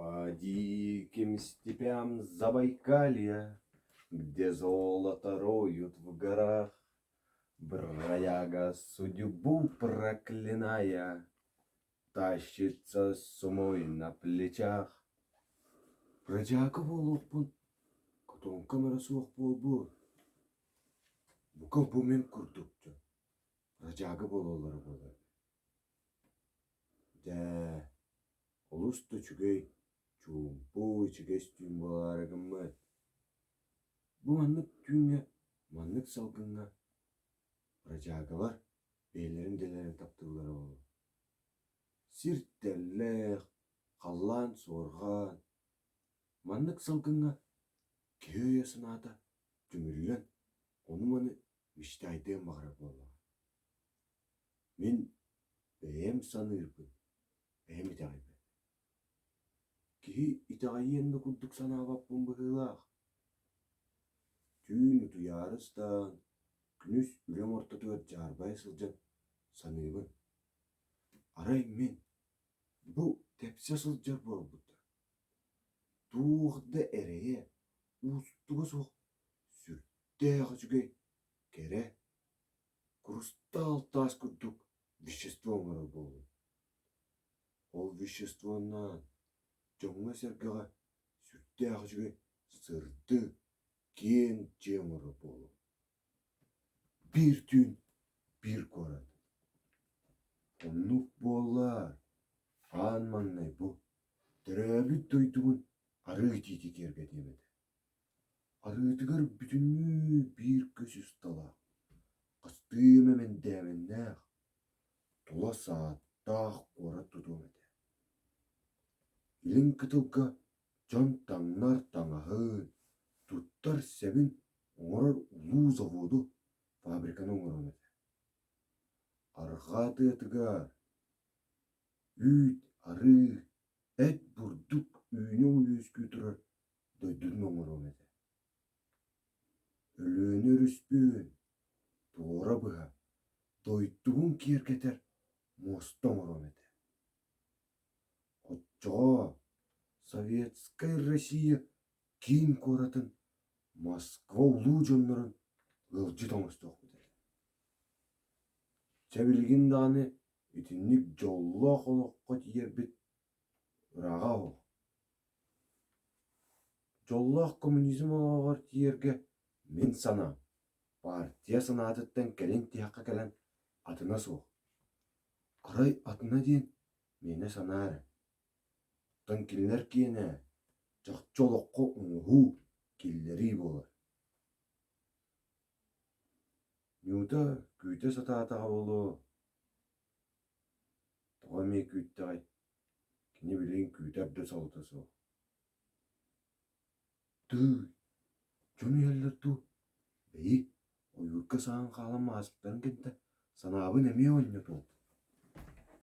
По диким степям Забайкалья, Где золото роют в горах, Бродяга, судьбу проклиная, Тащится с сумой на плечах. Бродяга буолуохпун котуоҥкам эрэ суох буолбут. Бука бу мин курдук дьон бродяга буолаллара буолуо. Дьэ, олус да үчүгэй, чуумпу, ичигэс түүн буолаары гыммыт. Бу маннык түүҥҥэ, маннык салгыҥҥа бродягалар бэйэлэрин идэлэрин таптыыллара буолуо. Сир тэллэх, халлаан суорҕан. Маннык салгыҥҥа киһи өйө-санаата түмүллэн, ону-маны мечтайдыан баҕарар буоллаҕа. Мин бэйэм саныырбын бэйэм итэҕэйбэппин. Киһи итэҕэйиэн да курдук санаабаппын быһыылаах. Түүн утуйаары ыстаан, күнүс үлэм ортотугар дьаарбайа сылдьан саныыбын. Арай мин бу тэпсэ сылдьар буолбуттар. Туох да эрэйэ, уустуга суох сүрдээх үчүгэй, кэрэ, курустаал таас курдук вещество оҥорор буоллум. Ол веществонан дьоҥҥо-сэргэҕэ сүрдээх үчүгэй сырдык, киэҥ дьиэ оҥорор буоллум. Биир түүн биир куорат. Оннук буоллар, аан маҥнай бу төрөөбүт дойдубун арыы итиитэ киэргэтиэм этэ. Арыытыгар бүтүннүү биир көс усталаах, хастыы эмэ мэндээмэннээх, тула сааттаах куорат тутуом этэ. Илин кытылга дьон таҥнар таҥаһын, туттар сэбин оҥорор улуу заводу, фабриканы оҥоруом этэ. Арҕаа тыатыгар үүт, арыы, эт, бурдук үүнэ-үөскүү турар дойдутун оҥоруом этэ. Өлүөнэ өрүспүн туора быһа дойдубун киэргэтэр муоста оҥоруом этэ. Оччоҕо Советскай Россия киин куоратын Москва улуу дьоннорун ыалдьыт оҥостуохпут этэ. Чэ билигин даҕаны итинник дьоллоох олоххо тиийэрбит ырааҕа ол. Дьоллоох коммунизм олоҕор тиийэргэ мин санаам, партия санаатыттан кэлин тиһэххэ кэлэн атына суох. Арай атына диэн миэнэ санаа эрэ. Оттон кинилэр киэнэ чахчы олоххо оҥоһуу, киллэрии буолар. Нюта күүтэ сатаатаҕа буолуо, тоҕо эмиэ күүттэҕэй, кини билигин күүтэр да солото суох. Тыый, дьон иһэллэр дуу, бэйи, ойуурга саһан хаалан ааспыттарын кэннэ санаабын эмиэ оонньотуом.